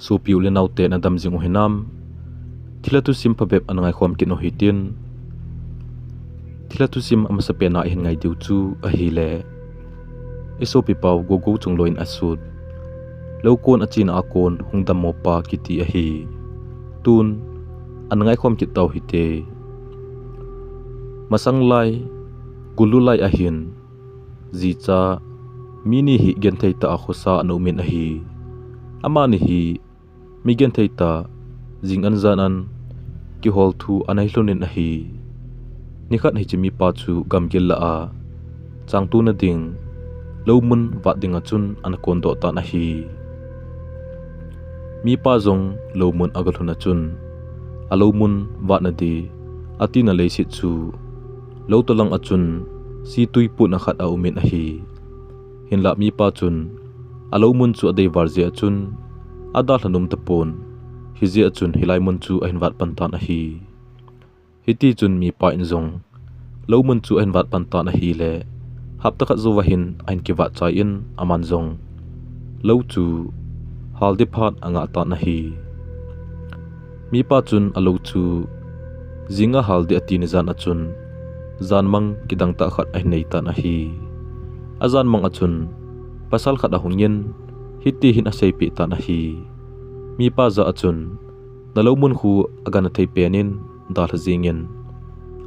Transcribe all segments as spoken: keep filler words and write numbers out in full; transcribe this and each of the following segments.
Sopi u le naote nadam jing u hinam? Thilha thusim phabep ana ngaikhom kit u hitin. Thilha thusim amasapen a ihin ngai diu chu ahile, i sopi pau Gogo Chungloi in asut, Lou kon achena a kon hung dammo pa kiti ahi. Tun ana ngaikhom kit tau hite. Masang lai, gulu lai ahin, jicha mi ni hi genthei tah a khosa ana um in ahi. Amani hi mi genthei tah, jing an jan an kihol thu ana hilhon in ahi. Nikhat hiche mipa chu gamgil lah a changtuna ding lou mun vat dinga chun ana kondoh tan ahi. Mipa jong lou mun agalhun a chun, alou mun vatna di atina leiset chu lou tolang a chun situi putna khat aum in ahi. Hinlah mipa chun alou mun chu adei val jeh a chun adalha nom tapon, hijeh a chun hilai mun chu ahin vat pan tan ahi. Hitichun mipa in jong lou mun chu ahin vat pan tan ahile, hapta khat jouva hin ahin kivat chai in aman jong lou chu hal di phat angah tan ahi. Mipa chun alou chu jinga hal di ati ni jan a chun janmang kidang tah khat ahin nei tan ahi. Ajanmang a chun pasal khat ahung in hiti hin aseipeh tan ahi. Mipa jah a chun, nalou mun khu agana thei pen in dalha jing in,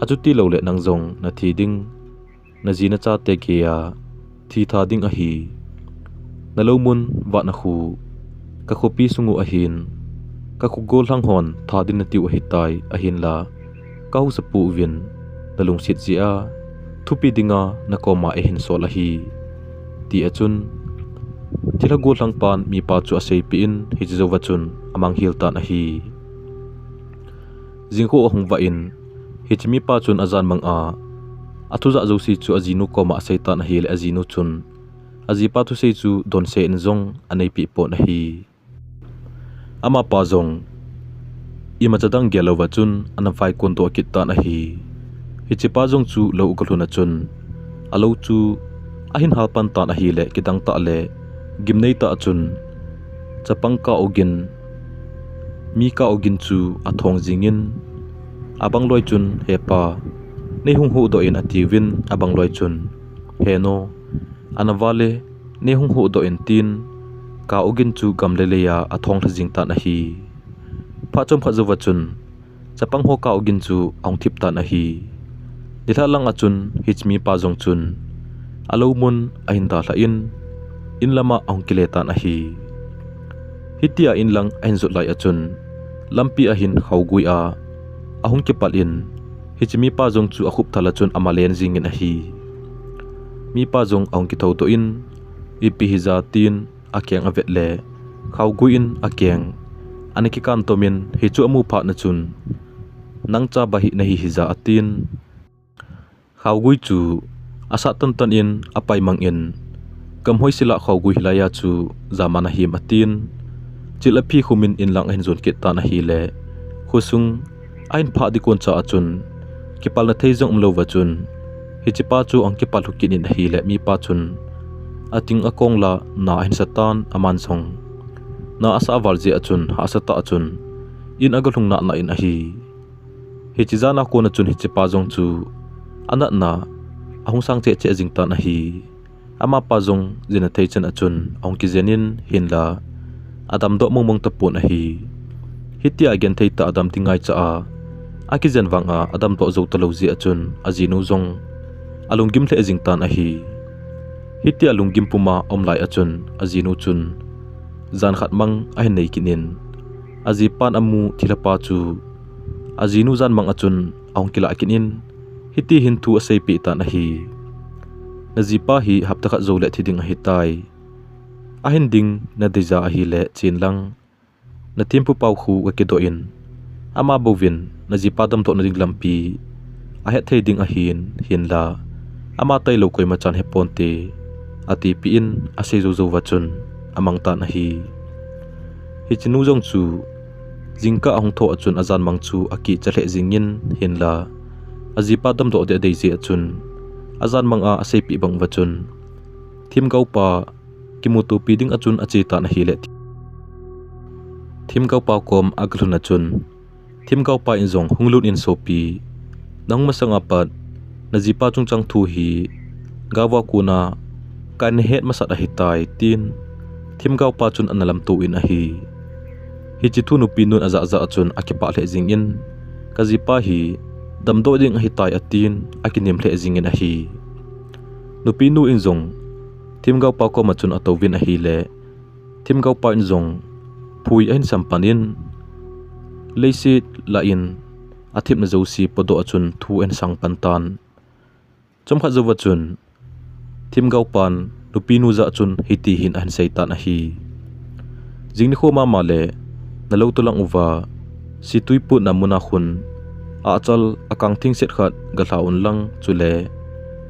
achuti loule nang jong nathi ding, naji nachate geiya thi tha ding ahi. Nalou mun vatna khu kakhopi sung u ahin, kakho gollhang hon tha din natiu ahitai, ahinla kahusa pouvin, nalungset jeh a thupi dinga nakoma eihin sol ahi, ti a chun, thilha gollhang pan mipa chu aseipeh in, hiche jouva chun amang hel tan ahi. Jingkah ahung vah in, hiche mipa chun ajanmang a athujah jouse chu ajinu koma asei tan ahile, ajinu chun ajipa thusei chu donse in jong aneipeh pon ahi. Amapa jong imacha dang gel louva chun ana vai kondoh kit tan ahi. Hichepa jong chu lou agalhun a chun, alou chu ahin hal pan tan ahile, kidang tah le gimnei tah a chun chapang kah ogin, mi kah ogin chu athong jing in, abangloi chun, hepa, neihung huhdoh in, atiuvin, abangloi chun, heno, ana vale, neihung huhdoh in, tin kah ogin chu gamle leiya athong lha jing tan ahi. Phat chomkhat jouva chun chapang ho kah ogin chu ahung thip tan ahi. Nilhah lang a chun hiche mipa jong chun alou mun ahin dalha in, in lama ahung kile tan ahi. Hitia in lang ahin jot lai a chun lampi a hin khaogui a ahung kipal in, hiche mipa jong chu akhup thal a chun amalen jing in ahi. Mipa jong ahung kithoudoh in, ipi hija, tin akeng avet le, khaogui in akeng ana kikan tom in, hichu amu phat na chun, nang chaba hi nahi hija, atin, khaogui chu asat tantan in apaimang in, gamhoi sela khaogui hilaiya chu jama nahim, atin, chil aphi khum in in lang ahin jon kit tan ahile, khosung ahin phah di koncha a chun kipalna thei jong umlouva chun, hichepa chu ahung kipal lhu kit in ahile, mipa chun ating akong la na ahin sa tan, aman jong na asah val jeh a chun hahsa tah a chun in agalhung nahna in ahi. Hiche jan a kon a chun hichepa jong chu anatna ahung sang cheh cheh jing tan ahi. Amapa jong jin athei chan a chun ahung kijen in, hinla adamdoh mongmong tapon ahi. Hitia agenthei tah a dam ding ngaicha a akijen vang a adamdoh jou talou jeh a chun ajinu jong alunggim lheh jing tan ahi. Hitia lunggim puma aum lai a chun ajinu chun jan khat mang ahin nei kit in, ajipan amu thilhapa chu ajinu jan mang a chun ahung kilah kit in, hiti hin thu aseipeh tan ahi. Najipa hi hapta khat joule thi ding ahitai. Ahin ding nadeija ahile chen lang, nathempu pau khu gakidoh in, ama bouvin najipa damdoh nading lampi ahet thei ding ahin, hinla ama tailou koimachan heponte, atipeh in, asei jou jouva chun amang tan ahi. Hichenu jong chu jingkah ahung thoh a chun ajan mang chu akicha lheh jing in, hinla ajipa damdoh ding adei jeh a chun ajan mang a aseipeh bang uva chun themgaopa kimutopi ding a chun ache tan ahile, Themgaopa kom aga lhun a chun, Themgaopa in jong, "Hung lut in sopi, nahung masang a pat najipa chungchang thu hi gaova kona kana het masat ahitai," tin Themgaopa chun ana lamto in ahi. Hiche thu nupinun ajah jah a chun akipah lheh jingin, "Kajipa hi damdoh ding ahitai," atin akinem lheh jingin ahi. Nupinu in jong Themgaopa kom a chun atouvin ahile, Themgaopa in jong phui ahin sam pan in, leiset lah in athepna jouse podoh a chun thu ahin sang pan tan. Chomkhat jouva chun Themgaopan nupinu jah chun hiti hin ahin sei tan ahi. "Jing nikho mama le nalou tolang uva, situi putna muna khun achal akang thingset khat galha unlang, chule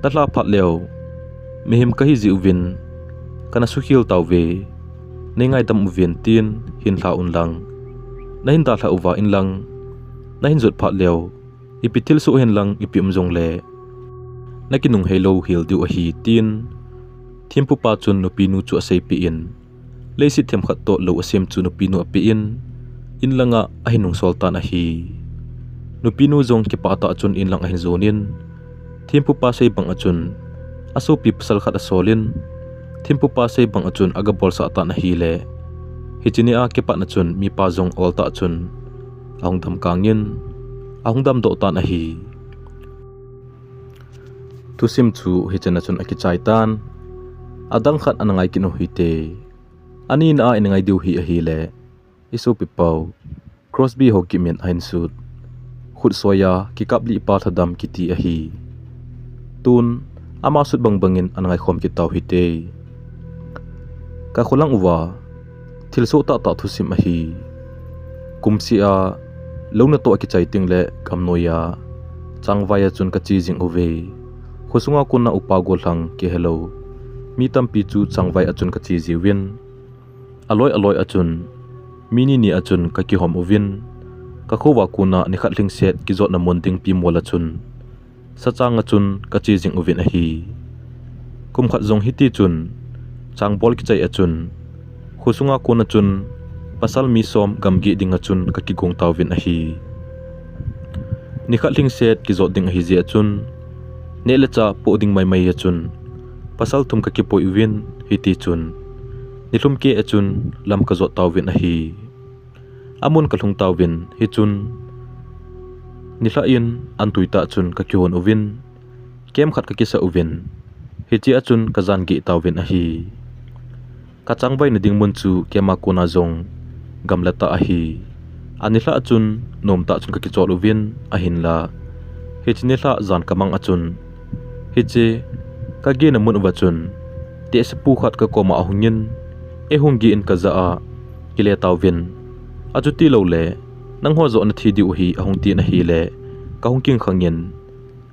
nalha phat leu, mihem kahi jeh uvin kana sukhel tauve, neingaidam uvin tin hin lha unlang. Nahin dalha uva inlang, nahin jot phat leu, ipi thilsoh hinlang ipi um jongle nakinung heilou hel diu ahi," tin Thempupa chun nupinu chu aseipeh in, leiset themkhat toh lou asem chu nupinu apeh in, inlanga ahin nungsol tan ahi. Nupinu jong kipah tah a chun inlang ahin jon in, Thempupa sei bang a chun asopi pasal khat asol in, Thempupa sei bang a chun agabolsah tan ahile, hiche nia kipatna chun mipa jong ol tah chun ahung dam kang in, ahung damdoh tan ahi. Thusim chu hichan a chun akichai tan. Adang khat ana ngai kit u hite. Anina a ina ngai diu hi ahile, isopipa u Crosby Hawkins in ahin sut, "Khutsoiya kikaplih pa lhadam" kiti ahi. Tun ama sut bangbang in ana ngaikhom kit tau hite. Kakholang uva thilsoh tahtah thusim ahi. Kumseh a lou natoh akichai tengle gamnoiya changvai a chun kache jing uve. Khosunga kona upa gollhang kihelou mi tampi chu changvai a chun kache jiuvin, aloi aloi a chun mi ni ni a chun kakihom uvin, kakhouva kona nikhat lhingset kijotna mun ding pimol a chun sachang a chun kache jing uvin ahi. Kum khat jong hitichun changbol kichai a chun khosunga kona chun pasal mi som gamgeh dinga chun kakigong tauvin ahi. Nikhat lhingset kijot ding ahijeh a chun neh le chah poh ding maimai a chun pasal thum kakipoi uvin, hitichun nilhum keh a chun lam kajot tauvin ahi. Amun kalhung tauvin, hichun nilhah in antui tah chun kakihon uvin, camp khat kakisah uvin, hichea chun kajan geh tauvin ahi. Kachangvaina ding mun chu camp a kona jong gamla tah ahi. Anilhah a chun nomtah chun kakichol uvin, ahinla hiche nilhah jan kamang a chun hiche kagehna mun uva chun tehsepu khat kakoma ahungin, eihung geh in kajah a kile tauvin, achutiloule nangho joh nathi diu ahi ahung tin ahile, kahung kingkhangin,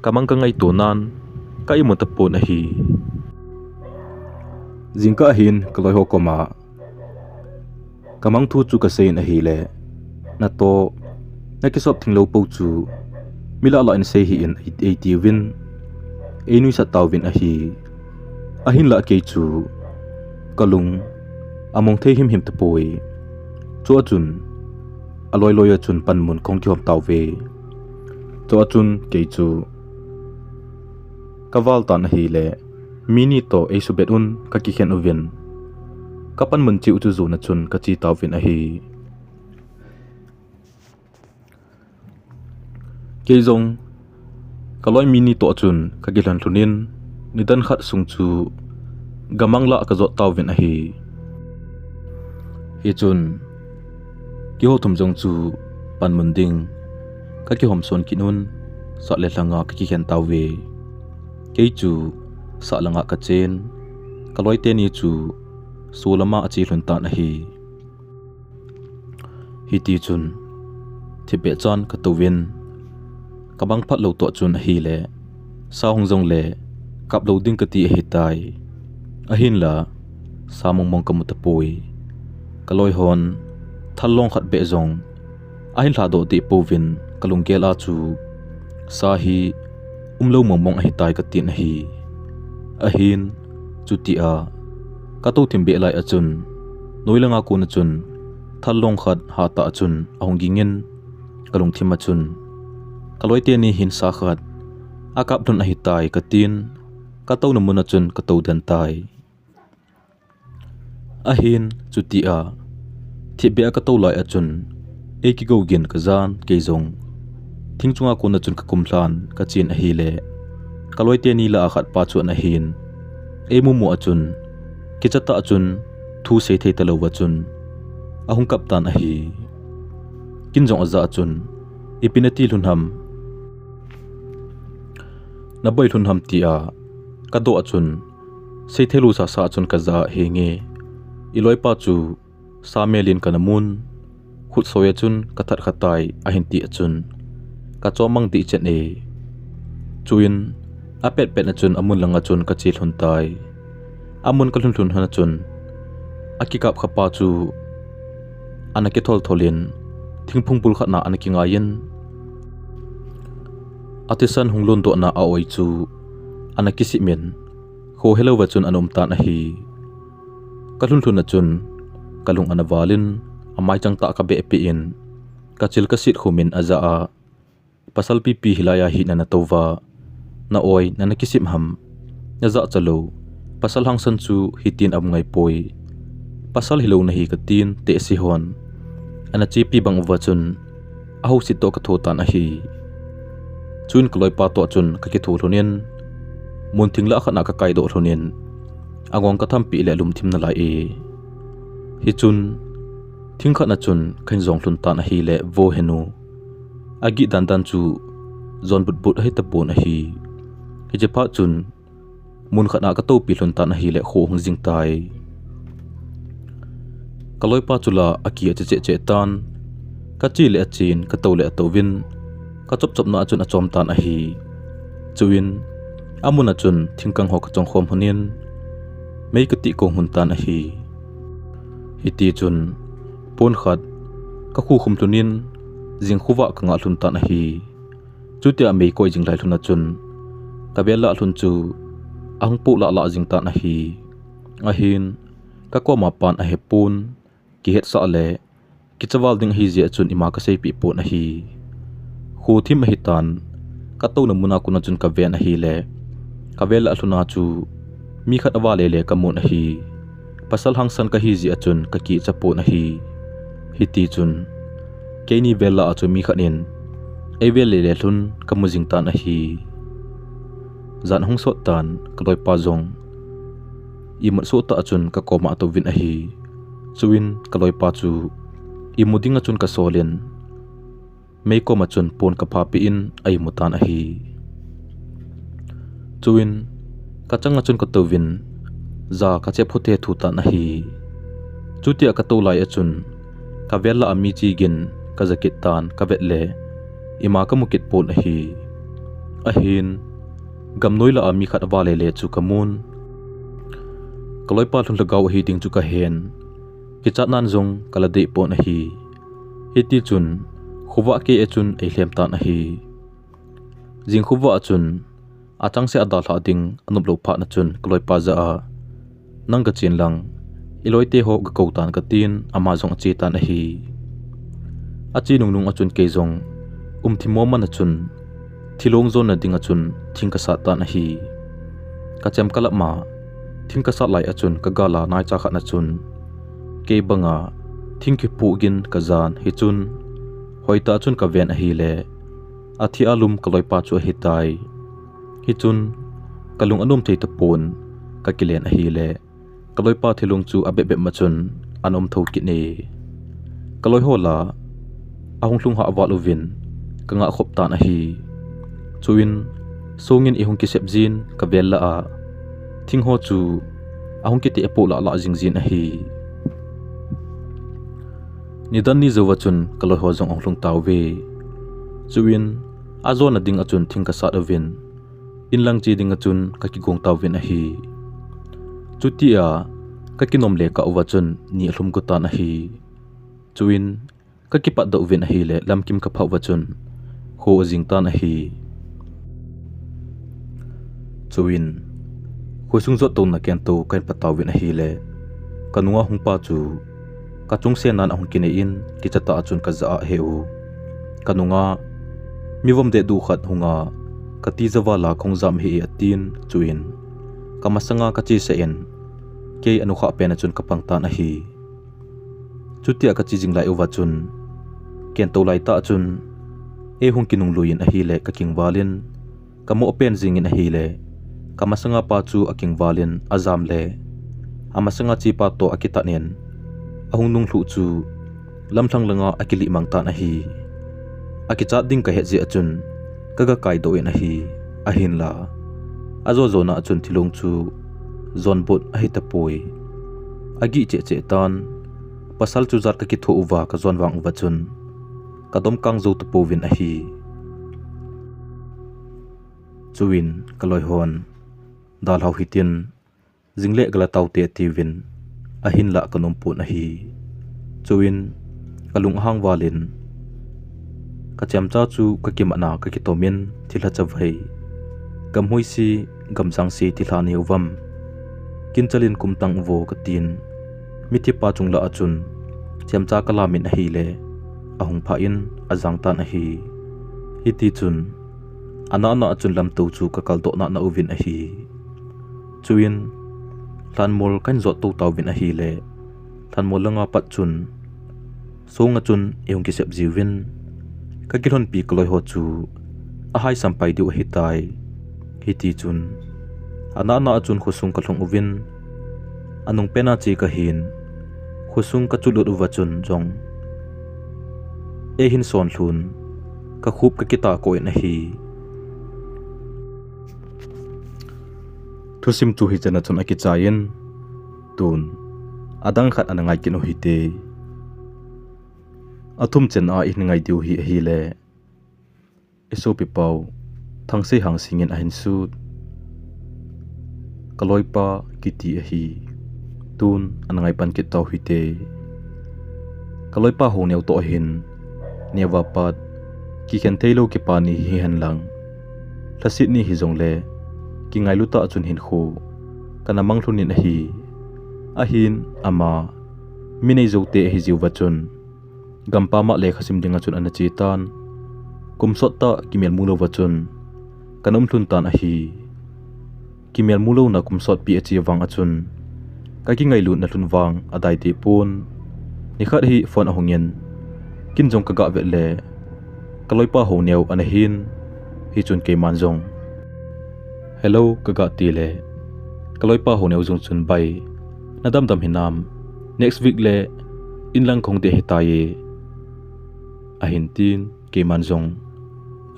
kamang kangaito nan ka imu tapon ahi. Jingkah hin kaloiho koma kamang thu chu kasei in ahile, natoh nakisop thinglou pou chu milahlah in sei hih in, eitiuvin, einuisat tauvin ahi. Ahinlah kei chu kalung among thei himhim tapoi. Chua chun aloiloi a chun panmun kahung kihom tauve. Chua chun kei chu kaval tan ahile, mi ni toh eisubet un kakikhen uvin, kapanmun cheh u chu jona chun kache tauvin ahi. Kei jong kaloi mi ni toh chun kakilhon lhonin, nidan khat sung chu gamang lah kajot tauvin ahi. Hichun keiho thum jong chu panmun ding kakihomson kit un, sah le lhanga kakikhen tauve. Kei chu sah langa kachen, kaloi teni chu solama ache lhon tan ahi. Hitichun thipbeh chan katouvin, kamang phatlou toh chun ahile, sa hung jongle kaplou ding kati ahitai. Ahinla sa mongmong kamu tapoi. Kaloihon thal long khat beh jong ahin lhadoh deh pouvin, kalunggel a chu sa hi umlou mongmong ahitai katin ahi. Ahin chutia katou thim beh lai a chun, noi langa kona chun thal long khat hatah a chun ahung gingin, kalungthim a chun, kaloi teni hin sa khat akap lhun ahitai katin, katouna mun a chun katou den tai. Ahin, chutia thipbeh a katou lai a chun, ei kigou gin kajan, kei jong thing chunga kona chun kakum lhan, kachen ahile, kaloi teni lah a khat pa chu ana hin, ei mumu a chun, kicha tah a chun, thu sei thei talou va chun, ahung kap tan ahi. Kin jong ajah a chun, ipi nati lhun ham, naboi lhun ham tia kadoh a chun, sei thei lou sasa a chun kajah a, henge, iloipa chu sa melin kana mun, khut soi a chun kathat khatai, ahin ti a chun, kachom mang dih chen e. Chuin, apet pet a chun amun lang a chun kache lhun tai. Amun kalhun lhun lhon a chun, akikap khapa chu ana kithol tholin, thingphung bul khat na ana kingaiyin, athisan hung lhun dohna a oi chu ana kisip in, kho helou va chun ana um tan ahi. Kalhun lhun a chun, kalung ana valin, amai chang tah kabeh peh in, kachil kasit khum in ajah a, pasal pipi hilai a hi nana tou va, na oi, nana kisip ham, najah cha lou, pasal hangsan chu hitin aum ngai poi. Pasal hilou nahi katin, tehse hon ana chepi bang uva chun, ahousit toh katho tan ahi. Chuin kaloipa toh chun kakitho lhon in, mun thing lah khat na kakai doh lhon in, angong kathampi le lungthim nalai e. Hichun, thing khat na chun kahin jong lhun tan ahile, vo henu, agih dan dan chu jon but but ahi tapon ahi. Hiche phat chun, mun khat na katoupi lhon tan ahile, kho hung jing tai. Kaloipa chu la aki ache cheh cheh tan, kache le achen, katou le atouvin, kachop chop na a chun achom tan ahi. Chuin, amun a chun thingkang ho kachong khom lhon in, mei katih kong lhon tan ahi. Hiti chun, pon khat kakhu khum lhon in, jing khovah kangah lhon tan ahi. Chutia mei koi jing lai lhon a chun, kavel lah lhon chu ahung poh lah lah jing tan ahi. Ahin, kakoma pan ahepon, kihetsah le, kicha val ding ahi jeh a chun ima kaseipeh pon ahi. Kho thim ahitan, katouna mun a kona chun kaven ahile, kavel lah lhon a chu mi khat aval lele kamun ahi. Pasal hangsan kahi jeh a chun kakicha pon ahi. Hiti chun, keini vel lah a chu mi khat in eivel lele lhon kamu jing tan ahi. Jan ahung sot tan, kaloipa jong imut soh tah a chun kakoma atouvin ahi. Chuin kaloipa chu imu ding a chun kasolin, mei koma chun pon kaphapeh in aimu tan ahi. Chuin, kachang a chun katouvin, ja kachep khu te thu tan ahi. Chutia katou lai a chun, kavel lah a mi che gin kaja kit tan, kavet le, ima kamu kit pon ahi. Ahin, gamnoi lah a mi khat aval lele chu kamun. Kaloipa lhun lhagao ahi ding chu kahen. Kichat nan jong kala deh pon ahi. Hiti chun, khovah keh a chun eilhem tan ahi. Jing khovah a chun, achangseh a dalhah ding anop lou phat na chun kaloipa jah a, nang kachen lang, iloite ho gakou tan katin, ama jong ache tan ahi. Ache nungnung a chun kei jong, um thim mo man a chun, thilong jonna ding a chun thing kasat tan ahi. Kachem kalap ma, thing kasat lai a chun kagal a naicha khat na chun, kei banga thing kiphuh gin kajan, hichun, hoitah a chun kaven ahile, athi alum kaloipa chu ahitai. Hichun, kalung anom thei tapon, kakilen ahile, kaloipa thilong chu abep bep ma chun ana um tho kit e. Kaloi ho la, ahung lhung hah val uvin, kangah khop tan ahi. Chuin, songin eihung kisep jin kavel lah a, thing ho chu ahung kiteh poh lah lah jing jin ahi. Nidan ni jouva chun kaloi ho jong ahung lhung tauve. Chuin, ajonna ding a chun thing kasat uvin, inlang che ding a chun kakigong tauvin ahi. Chutia, kakinom le kah uva chun ni alhum go tan ahi. Chuin, kakipatdoh uvin ahile lamkim kaphah uva chun, kho ajing tan ahi. Chuin, khoisung jot touna kento kahin pat tauvin ahile, kanunga hung pa chu, Kachung sen nan ahung kinei in, kicha tah a chun kajah a, "He u, kanunga mi vom dehduh khat hunga kati javal a kahung jam ahi e," atin, chuin kamasanga kachesah in, kei anukhah pen a chun kapang tan ahi. Chutia kache jing lai uva chun, ken tou lai tah a chun, ei hung kinunglui in ahile kakingval in, kamoh pen jing in ahile, kamasanga pa chu akingval in ajam le, amasanga chepa toh akitan in, ahung nunglhuh chu lamlhang langa akilih mang tan ahi. Akichat ding kahet jeh a chun, kaga kaidoh in ahi, ahinla, ajo jona a chun thilong chu jonbut ahi tapoi. Agih cheh cheh tan, pasal chu jat kakitho uva kajon vang uva chun, kadom kang jou tapouvin ahi. Chuin kaloi hon, "Dalhau hitin, jing le gala taute," atiuvin, ahinla kanom pon ahi. Chuin kalung ahang val in, kachemcha chu kakimatna kakitom in thilha chavai, gam hoise, gam jangse thilha neo vam, kin chal in kum tang uvo katin, mithi pa chung lah a chun chemcha kalam in ahile, ahung phah in ajang tan ahi. Hiti chun, anah nah a chun lamtou chu kakal doh nah nah uvin ahi. Chuin, lhanmol kahin jot tou tauvin ahile, lhanmol langa pat chun, song a chun eihung kisep jiuvin, kakilhonpi kaloi ho chu ahai sampai diu ahitai. Hiti chun, anah nah a chun khosung kalhung uvin, anung pen a che kahin, khosung kachu lut uva chun jong, eihin son lhun, kakhup kakitah koh in ahi. Thusim chu hichan a chun akichai in, tun, adang khat ana ngai kit u hite. Athum chan a ihin ngai diu hi ahile, i sopipa u, Thangsei Hangsing in ahin sut, Kaloipa kiti ahi. Tun ana ngai pan kit tau hite. Kaloipa Honeo toh ahin, neo a pat, kikhen theilou kipa ni hihen lang, lhaset ni hijongle, kingailu tah a chun hinkho kana mang lhon in ahi. Ahin, ama, mi nei jou te ahi jiuva chun, gampam a lekha sim dinga chun ana che tan. Kum sot tah kimelmu louva chun kana um lhon tan ahi. Kimelmu louna kum sotpi ache vang a chun, kakingailutna lhon vang adai deh pon. Nikhat hi phone ahung in, ken jong kaga vet le, kaloipa Honeo ana hin, hichun keiman jong, "Hello," kaga ti le, kaloipa Honeo jong chun, "Bai, nadam dam hinam, next week le in lang kahung ding ahitai," ahin tin, keiman jong,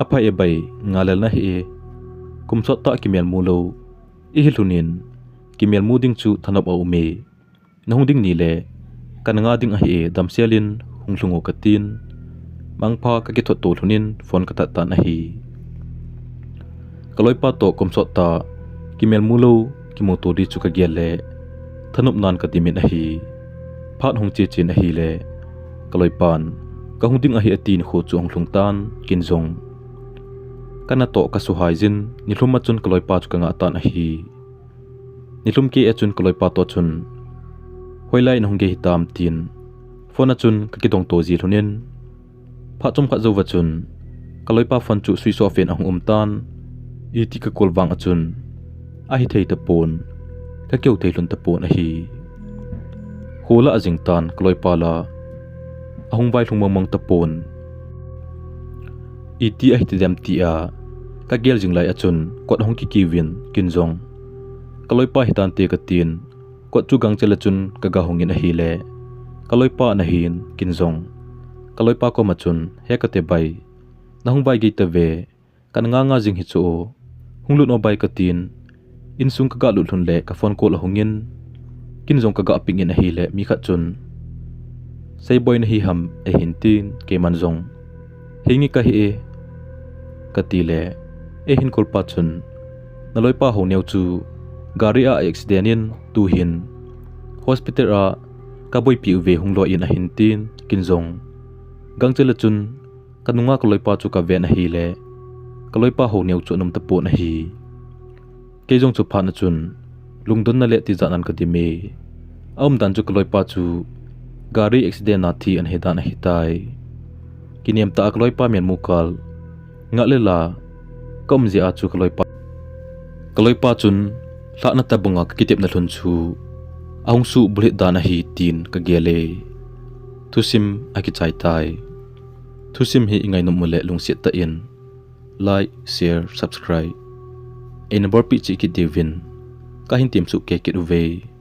"Aphai e bai, ngalel nahi e, kum sot tah kimelmu lou ihi lhon in, kimelmu ding chu thanop aum e, nahung ding ni le kana nga ding ahi e, damsel in hung lhung o," katin, mangpha kakithot to lhon in phone katat tan ahi. Kaloipa toh kum sot tah kimelmu lou kimuto ding chu kagel le, thanop nan kadim in ahi. Phat hung che chen ahile, kaloipan, "Kahung ding ahi," atin kho chu ahung lhung tan, ken jong, kanatoh kasuhai jin, nilhum a chun kaloipa chu kanga tan ahi. Nilhum keh a chun kaloipa toh chun, "Hoilai nahung gei hitam?" tin, phone a chun kakidong to ji lhon in, phat chomkhat jouva chun, kaloipa phone chu switch off in ahung um tan, iti ka call vang a chun, ahithei tapon, kakihou thei lhon tapon ahi. Kho lah a jing tan kaloipa la, ahung vailhung mongmong tapon. Iti ahiti dem tia kagel jing lai a chun kot ahung kikiuvin, ken jong, kaloipa hitante katin, kot chu gangchel a chun kaga hong in ahile, kaloipa ana hin, ken jong, kaloipa koma chun, "He kate bai, nahung vai gei tave, kana nga nga jing hi chu o, hung lut o bai," katin, insung kaga lut lhon le ka phone call ahung in, ken jong kaga pick in ahile, mi khat chun, "Seiboi nahi ham?" ahin tin, keiman jong, "Henge kahi e," kati le, eihin call pa chun, "Naloipa Honeo chu gari a accident in tuhin hospital a kaboipi uve, hung loi in," ahin tin, ken jong, gangchel a chun, kanunga kaloipa chu kaven ahile, kaloipa Honeo chu ana um tapon ahi. Kei jong chu phat a chun, lungdonna le tijat nan kadim e. Aumdan chu kaloipa chu Gari accident a thi ana hi dan ahitai. Kinem tah a ka loipa min mu kal. Ngah le la, ka um jeh a chu ka loipa. Ka loipa chun, lhahna tabang a ka kitepna lhun chu, ahung subulhit dan ahi tin ka gel e. Thusim akichai tai. Thusim hi i ngainom u le lungset tah in like, share, subscribe eina bolpeh cheh kit diuvin ka hin temsuh kei kit uve.